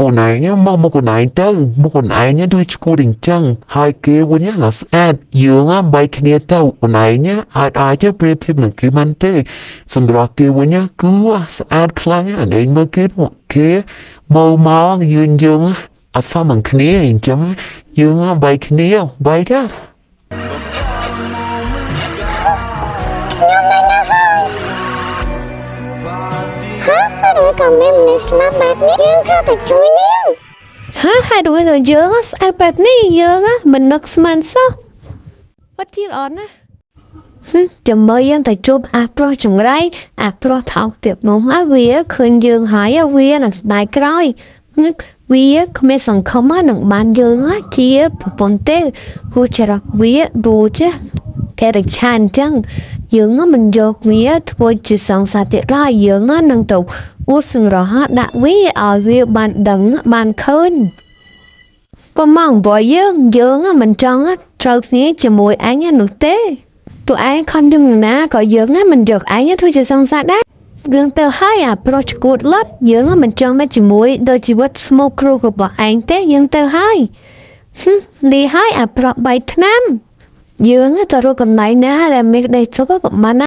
អូនឯងមកមកអូនឯងទៅមកអូនឯងដូចឈួតអញ្ចឹងហើយគេវិញណាស្អាតយើងបែកគ្នាទៅអូនឯងអាចអាចប្រៀបធៀបនឹងគេបានទេសម្រាប់គេវិញគឺស្អាតខ្លាំងណាស់ឯងមើលគេគេមើលមកយើងយើងអត់សមនឹងគ្នាអញ្ចឹងយើងបែកគ្នាបែកទៅ ខ្ញុំនៅណាហើយហាហើយក៏មានមនុស្សស្លាប់បែបនេះយើងក៏ទៅជួយនាង ហាហេតុអ្វីក៏យើងស្អាតបែបនេះយើងមិននឹកស្មានសោះពិតជាល្អណាស់ហឹមចាំមើលយើងទៅជួបអាប្រុសចង្រៃអាប្រុសថោកទាបនោះហើយវាឃើញយើងហើយវានឹងស្ដាយក្រោយហឹមវាគ្មានសង្ឃឹមនឹងបានយើងជាប្រពន្ធទេព្រោះចរិតវាដូចគេរិឆាអញ្ចឹងយើងមិនយកវាធ្វើជាសង្សារទៀតឡើយយើងនឹងទៅអួតសម្រស់ដាក់វាឲ្យវាបានដឹងបានឃើញ ក៏មកបើយើងយើងមិនចង់ត្រូវគ្នាជាមួយអញនោះទេពួកឯងខំយំណាក៏យើងមិនយកឯងធ្វើជាសង្សារដែររឿងទៅហើយអាប្រុសឈួតលត់យើងមិនចង់មកជាមួយដោយជីវិតស្មោកគ្រោករបស់ឯងទេយើងទៅហើយហឹមលីហើយអាប្រុសបែកឆ្នាំយើងទៅរកកន្លែងណាដែលមានក្តីសុខក៏បានណា